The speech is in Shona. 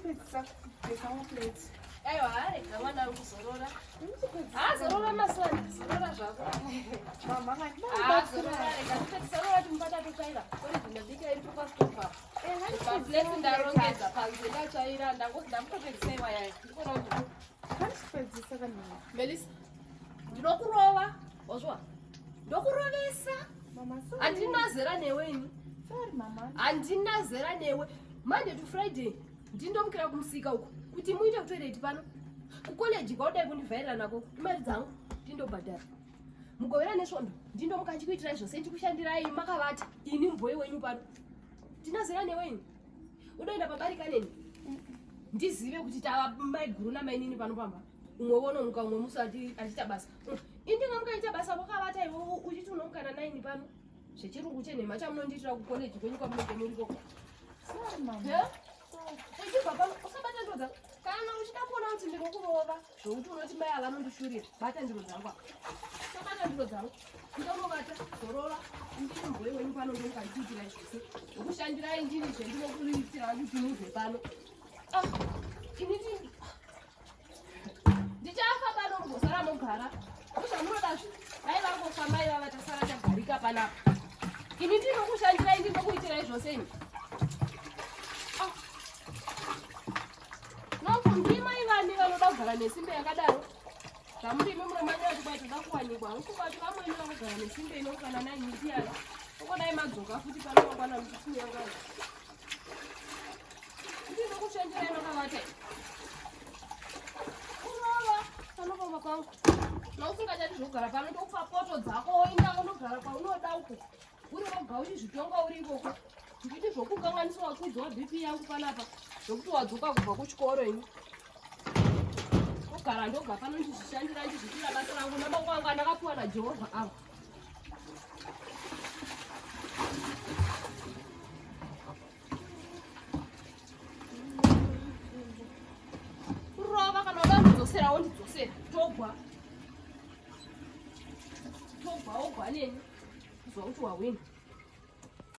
Ndipedzisa kugeza maplates. Aiwa, rega mwana wangu zorora. Ha, zorora masana, zorora zvako. Mama, Ha, zorora rega ndipedzisa zorora timubata totsvaira. Kore ndinobika iri pasitofa. Maplates ndarongedza panze ndatsvaira ndangozi ndamutopedzisa iwa yaya. Ndikuona kuti Handipedzisa kana. Melissa, ndinokurova, wazwa? Ndokurovesa. Mama, sorry. Handina zera newe ini. Sorry, mama. Handina zera newe. Monday to Friday ndindomukira kumusika uko kuti muite kutoilet pano. Kukoleji kwaudai kundivhairira nako imari dzangu ndindobhadhara. Mugovera nesvondo ndindomuka ndichikuitirai zvose ndikushandirai makavata ini mubhoyi wenyu pano. Ndina zera newe ini. Unoenda pabarika neni? Ndizive kuti tava maiguru namainini pano pamba. Umwe wonomuka umwe musi achiita basa. Ini ndingamuka ndichiita basa wakavata iwe uchiti unomuka nanaini pano. Zvechirungu chenhema chamunondiitira kukoleji kwenyu kwamunenge muri koko. Sorry, mama. Uchibva pano usabata ndiro dzangu. Kana uchida kuona kuti ndinokurova zvokuti unoti mai ava vanondishurira, bata ndiro dzangu apa. Usabata ndiro dzangu. Ndinonovata, zorora, ndini mubhoyi wenyu pano ndomuka ndichiitirai zvose. Ndokushandirai ndini zvendinokuitira kuti mubve pano. Ah, ini ndichafa pano mugosara mogara. Ndozvamunoda zvi. Dai vangofa mai vava tasara tagarika panapa. Ini ndinokushandirai ndinokuitirai zvose ini. Ah. Noku ndimai vani vanoda kugara nesimbe yakadaro. Zvamuri imi munomanya kuti kwai toda kuwanikwa. Hamusi kwati vamweni vanogara nesimbe inokwana naini ndiyani. Okodai madzoka futi pano mangwana muchitinyangana. Ndinokushandirai makavata. Kurova pano pamba pangu. Na usingachadi zvokugara pano ndokupa poto dzako woenda unogara kwaunoda uko. Uri woga uchizvitonga uri ikoko. Nditi zvokukanganisa wakwidzwa BP yangu panapa zvokuti wadzoka kubva kuchikoro ini. Kugara ndoga pano ndichizvishandira ndichizviitira basa rangu namaoko angu andakapiwa naJehovha ava. Kurova kana uda kundidzosera wondidzosera togwa. Togwa wogwa neni. Kuzwa kuti wahwina.